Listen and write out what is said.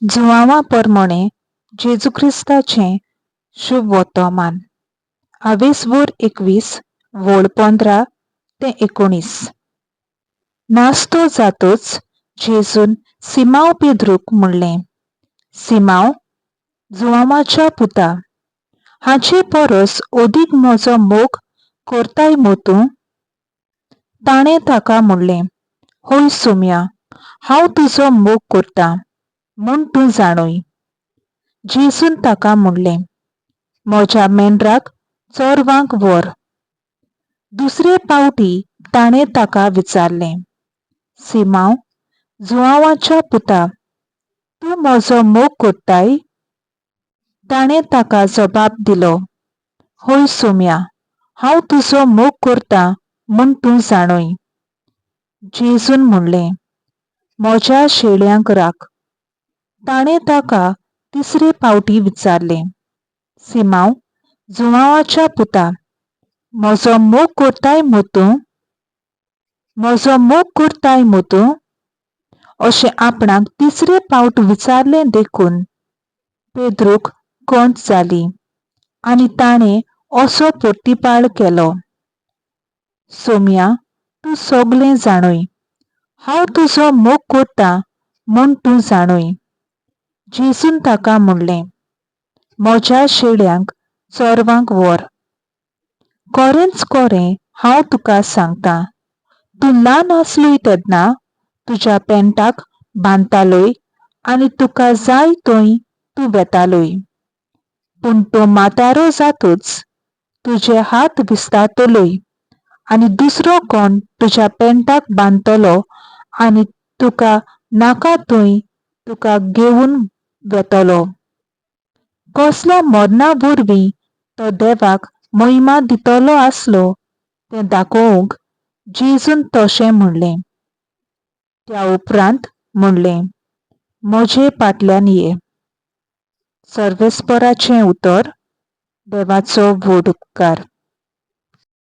जुआंवा परमणें जेजू क्रिस्ताचें शुभ वर्तमान. आवेसवोर 21 वोळ 15 ते 19. नास्तो जातच जेजून सिमांव पेद्रूक म्हणलें, सिमांव, जुआंवाच्या पुता, हाचे परस अदीक म्हजो मोग करताय मू तूं? ताणें ताका म्हणलें, हय सोम्या, हांव तुजो मोग करतां म्हूण तूं जाणूय. जेजून ताका म्हणलें, म्हज्या मेंढराक चोरवांक व्हर. दुसरे पावटी ताणें ताका विचारलें, सिमांव, जुआंवाच्या पुता, तूं म्हजो मोग करताय? ताणें ताका जबाब दिलो, हय सोम्या, हांव तुजो मोग करतां म्हूण तूं जाणूय. जेजून म्हणलें, म्हज्या शेळ्यांक राख. ताणें ताका तिसरे पावटी विचारलें, सिमांव, जुआंवाच्या पुता, म्हजो मोग करताय मू तूं? म्हजो मोग करताय मू तूं? अशें आपणाक तिसरे पावट विचारलें देखून पेद्रूक खंत जाली आनी ताणें असो प्रतिपाळ केलो, सोम्या, तूं सगलें जाणूय, हांव तुजो मोग करतां म्हूण तूं जाणूय. जेजून ताका म्हणलें, म्हज्या शेळ्यांक चोरवांक व्हर. खरेंच खरें हांव तुका सांगतां, तूं ल्हान आसलोय तेन्ना तुज्या पेंटाक बांदतालोय आनी तुका जाय थंय तूं वेतालोय. पूण तूं म्हातारो जातच तुजे हात विस्तारतलोय आनी दुसरो कोण तुज्या पेंटाक बांदतलो आनी तुका नाका थंय तुका घेवन वेतलो. कसल्या मरणा वरवीं तो देवाक महिमा दितलो आसलो तें दाखोवंक जेजून तशें म्हणलें. त्या उपरांत म्हणलें, म्हजे फाटल्यान ये. सर्वेस्पराचें उतर. देवाचो व्हड उपकार.